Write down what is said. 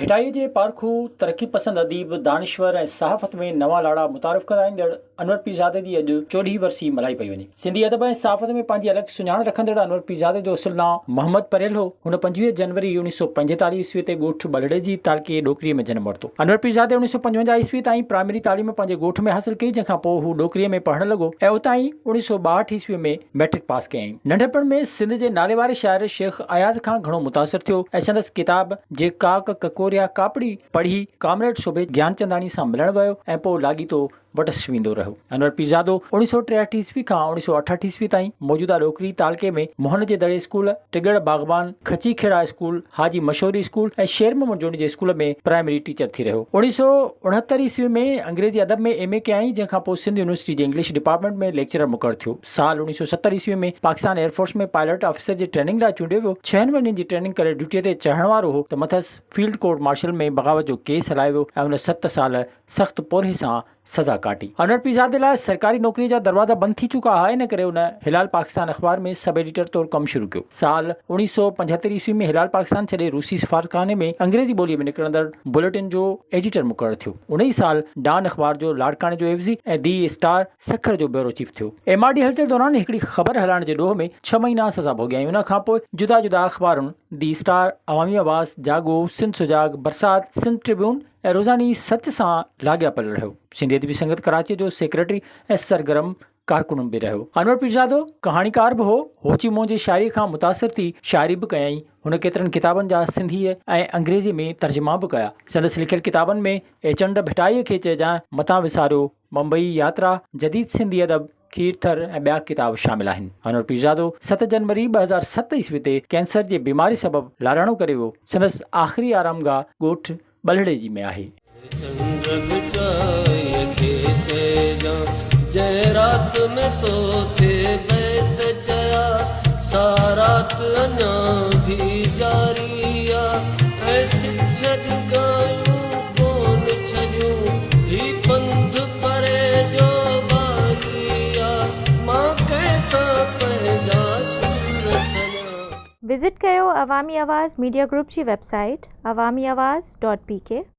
ڀٽائيء جي پارکو، ترقي پسند اديب، دانشور ۽ صحافت ۾ نوان لاڙا متعارف ڪرائيندڙ انور پيرزادي جي اڄ چوڏهين ورسي ملهائي پئي وڃي. سنڌي ادب ۽ صحافت ۾ پنهنجي الڳ سڃاڻ رکندڙ انور پيرزادي جو اصل نانء محمد پريل هو. هن 25 جنوري 1945 عيسوي تي ڳوٺ ٻلهڙيجي تعلقي ڏوڪريء ۾ جنم ورتو. انور پيرزادي 1955 عيسوي تائين پرائمري تعليم پنهنجي ڳوٺ ۾ حاصل ڪئي، جنهن کان پوء هو ڏوڪريء ۾ پڙهڻ لڳو ۽ اتان ئي 1962 عيسوي ۾ مئٽرڪ پاس ڪيائين. ننڍپڻ ۾ سنڌ جي ناليواري شاعر شيخ اياز کان گهڻو متاثر ٿيو ۽ سندس ڪتاب جي ڪاڪ ڪڪوريا ڪاپڙي پڙهي ڪامريڊ سوڀي گيانچنداڻي سان ملڻ ويو ۽ پوء لاڳيتو وٽس ويندو رهيو. انور پيرزادو 1963 عيسوي کان 1968 عيسوي تائين موجوده ڏوڪري تعلقي ۾ موهن جي دڙي اسڪول، ٽڳڙ باغبان، کچي کيڙا اسڪول، حاجي مشوري اسڪول ۽ شير محمد جوڻيجي اسڪول ۾ پرائمري ٽيچر ٿي رهيو. 1969 عيسوي ۾ انگريزي ادب ۾ ايم اي ڪيائين جنهن کان پوء سنڌ يونيورسٽي جي انگلش ڊپارٽمينٽ ۾ ليڪچرر مقرر ٿيو. سال 1970 عيسوي ۾ Pakistan air force ۾ pilot officer جي ٽريننگ لاء چونڊيو ويو. ڇهن مهينن جي ٽريننگ ڪري ڊيوٽيء تي چڙهڻ وارو هو ته مٿس فيلڊ ڪورٽ مارشل ۾ بغاوت جو ڪيس هلايو ويو ۽ هن ست سال سخت پورهيي سان سزا ڪاٽي. انور پيرزادي لاء سرڪاري نوڪريء جا دروازا بند ٿي چڪا ها، ان ڪري هن هلال پاڪستان اخبار ۾ سب ايڊيٽر طور ڪم شروع ڪيو. سال 1975 عيسوي ۾ هلال پاڪستان ڇڏي روسي سفارتخاني ۾ انگريزي ٻوليء ۾ نڪرندڙ بليٽن جو ايڊيٽر مقرر ٿيو. ان ئي سال ڊان اخبار جو لاڙڪاڻي جو عيوضي ۽ the star Sukkur جو بيورو چيف ٿيو. ايم آر ڊي هلچل دوران هڪڙي خبر هلائڻ جي ڏوهه ۾ ڇهه مهينا سزا ڀوڳيائين. ان کان پوء جدا جدا اخبارن the star, عوامي آواز، جاڳو، سنڌ سجاڳ، برسات، سنڌ ٽربيون ۽ روزاني سچ سان لاڳاپيل رهيو. سنڌي ادبي سنگت ڪراچيء جو سيڪريٽري ۽ سرگرم ڪارڪن به رهيو. انور پيرزادو ڪهاڻيڪار به هو. هوچي منهه جي شاعريء کان متاثر ٿي شاعري به ڪيائين. هن ڪيترن ڪتابن جا سنڌيء ۽ انگريزيء ۾ ترجما به ڪيا. سندس لکيل ڪتابن ۾ اي چنڊ ڀٽائيء کي چئجانء متان وساريو، بمبئي ياترا، جديد سنڌي ادب، کير ٿر ۽ ٻيا ڪتاب شامل آهن. انور پيرزادو 7 جنوري 2007 عيسوي تي ڪينسر جي بيماري سبب لاڏاڻو ڪري ويو. سندس آخري آرامگاهه ڳوٺ ٻلهڙيجي ۾ آهي. چنڊ ڀٽائيء کي چئجان، جنهن رات ۾ تو تي بيت چيا، سا رات اڃا ڀي جاري آ، ۽ سج جون گايون ڪونه ڇڏيون، هي پنڌ پري جو ڀاري آ، مان ڪنهن سان پنهنجا سور سليان. وزٽ ڪيو عوامي آواز ميڊيا گروپ جي website Awami Awaz dot P K.